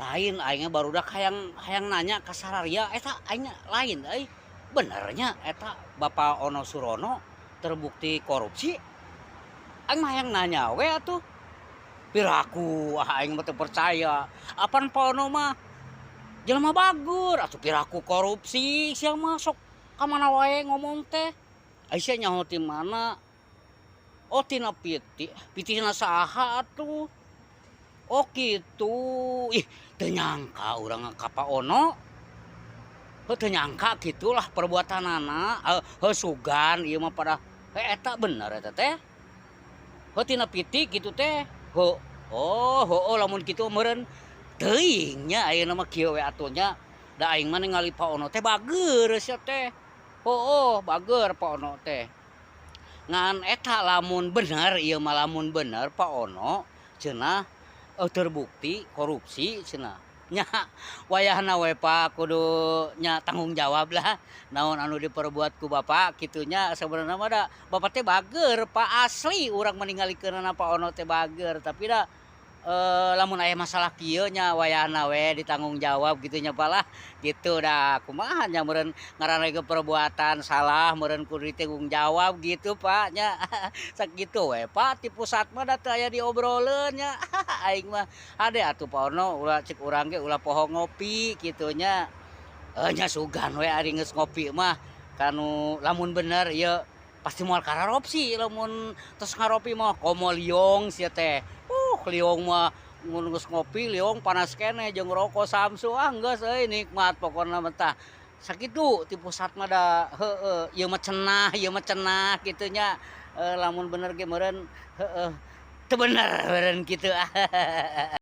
Lain aing barudak hayang hayang nanya ka sararia eta aing lain euy. Bener nya eta Bapak Ono Surono terbukti korupsi? Aing mah hayang nanya we atuh. Piraku ah aing mah teu percaya. Apan Pak Ono mah jelema bager atuh piraku korupsi sia mah sok ka mana wae ngomong teh. Ai sia nyaho ti mana? Oh tina piti, pitina saha atuh? Oh kitu, ih teu nyangka urang ka Pak Ono. Heuh teu nyangka kitulah perbuatanana, heuh sugan ieu mah pada eta bener eta teh. Heuh tina piti kitu teh. Heuh, oh heueuh lamun kitu meureun teuing nya ayeuna mah kieu we atuh nya. Da aing mah ningali Pak Ono teh bager sia teh. Heueuh bager Pak Ono teh. Ngan eta lamun bener ieu mah lamun bener Pak Ono cenah terbukti korupsi cenah. Nya wayahna we Pak kudu nya tanggung jawab lah naon anu diperbuat ku Bapak kitu nya. Sabenerna mah da Bapak teh bager Pak, asli urang mah ningalikeunana Pak Ono teh bager, tapi da lamun aya masalah kieu nya wayahna we ditanggung jawab kitu nya Pak lah gitu. Da kumaha nya meureun ngaranna ge perbuatan salah meureun kudu ditanggung jawab gitu Pak nya. Sakitu we Pak ti pusat mah da teu aya diobroleun nya. Aing mah hade atuh Pak Ono ulah cek urang ge ulah poho ngopi kitu nya. Nya sugan we ari geus ngopi mah kanu lamun bener ieu pasti moal kararopsi lamun tos ngaropi mah komo liong sia teh. Liong mah mun geus ngopi liong panas keneh jeung rokok Samsu ah geus euy nikmat pokona mah tah. Sakitu ti pusat mah da heueuh ieu mah cenah kitu nya. Lamun bener ge meureun heueuh teu bener meureun kitu.